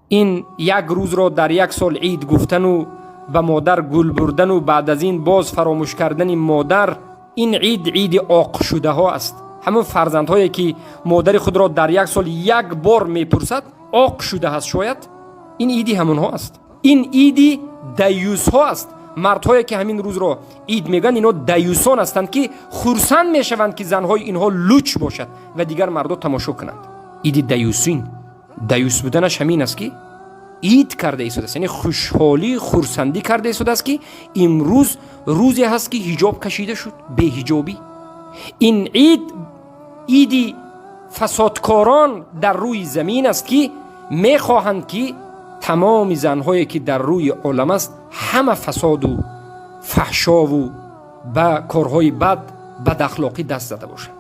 Ин як рӯзро дар як сол ид гуфтану ба модар гул бурдану баъд аз ин боз фаромӯш кардани модар, ин ид иди оқшудаҳо аст. Ҳамон фарзандҳое, ки модари худро дар як сол як бор мепурсад, оқ шуда аст, шояд ин иди ҳамонҳо аст. Ин иди даюсҳо аст. Мардҳое, ки ҳамин рӯзро ид мегӯянд, инҳо даюсон ҳастанд, ки хурсанд мешаванд, ки занҳои инҳо луч бошад ва дигар мардо тамошо кунанд. Иди даюсин, даюс буданаш ҳамин аст, ки ид карда истодааст, яъне хушҳолӣ, хурсандӣ карда истодааст, ки имрӯз рӯзе ҳаст, ки ҳиҷоб кашида шуд, беҳиҷобӣ. Ин ид иди фасодкорон дар рӯи замин аст, ки мехоҳанд, ки тамоми занҳое, ки дар рӯи олам аст, ҳама фасоду фаҳшову ба корҳои бад, бадахлоқӣ даст зада бошанд.